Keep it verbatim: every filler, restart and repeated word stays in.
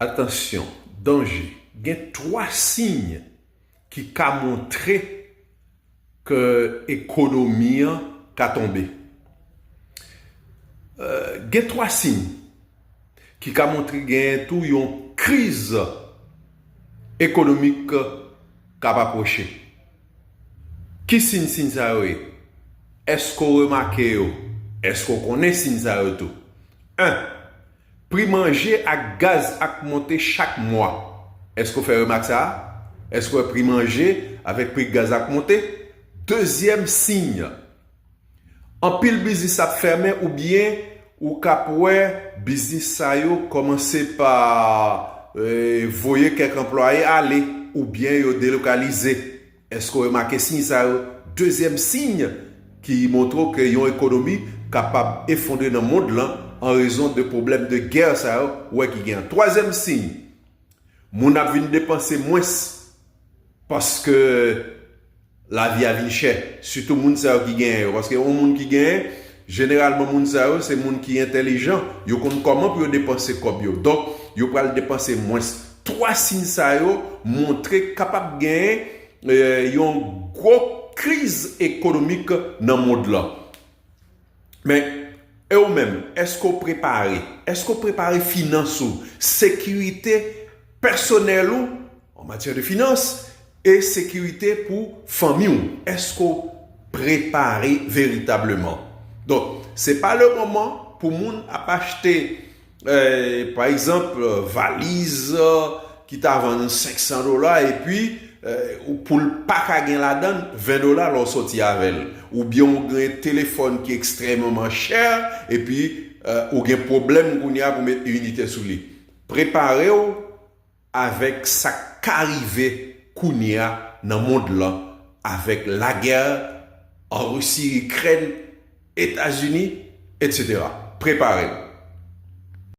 Atansyon, danje. Gen twa siy ki ka montre ke ekonomi an ka tonbe. Euh, gen twa siy ki ka montre gen tou yon kriz ekonomik k ap apwoche. Ki siy siy sa yo ye? Èske w remake yo? Èske w konnen siy sa yo tou? En, pri manje ak gaz ap monte chak mwa. Èske w fè remak sa a? Èske w wè pri manje avèk pri gaz ap monte? Dezyèm siy, anpil biznis ap fèmen oubyen ou k ap wè biznis sa yo kòmanse pa, eh, voye kèk anplwaye ale oubyen yo delokalize. Èske w remake siy sa yo? Dezyèm siy ki montre w ke yon ekonomi kapab efondre nan mond lan an rezon de pwoblèm de gè sa yo, ou wè ki gen. Twazyèm siy, moun ap vin depanse mwens paske lavi a vin chè. Sitou moun sa yo ki genyen yo. Paske yon moun ki genyen, jeneralman moun sa yo, se moun ki entèlijan. Yo konn kòman pou yo depanse kòb yo. Donk, yo pral depanse mwens. Twa siy sa yo montre kapab genyen, eh, yon gwo kriz ekonomik nan mond lan. Men, e ou menm, èske w prepare? Èske w prepare finans ou, sekirite pèsonèl ou, an matyè de finans, e sekirite pou fanmi w? Èske w prepare veritableman? Donk, se pa le moman pou moun ap achte, eh, pa egzanp, valiz, eh, ki ta vann senk san dola, epi, eh, ou, pou l pa ka gen ladan l ven dola lè w soti avè l. Oubyen ou gen telefòn ki ekstrèmeman chè, epi, eh, ou gen pwoblèm kounye a pou met inite sou li. Prepare w avèk sa k ka rive kounye a nan mond lan, avèk lagè an Risi, Ikrèn, Etazini, etsetera. Prepare w.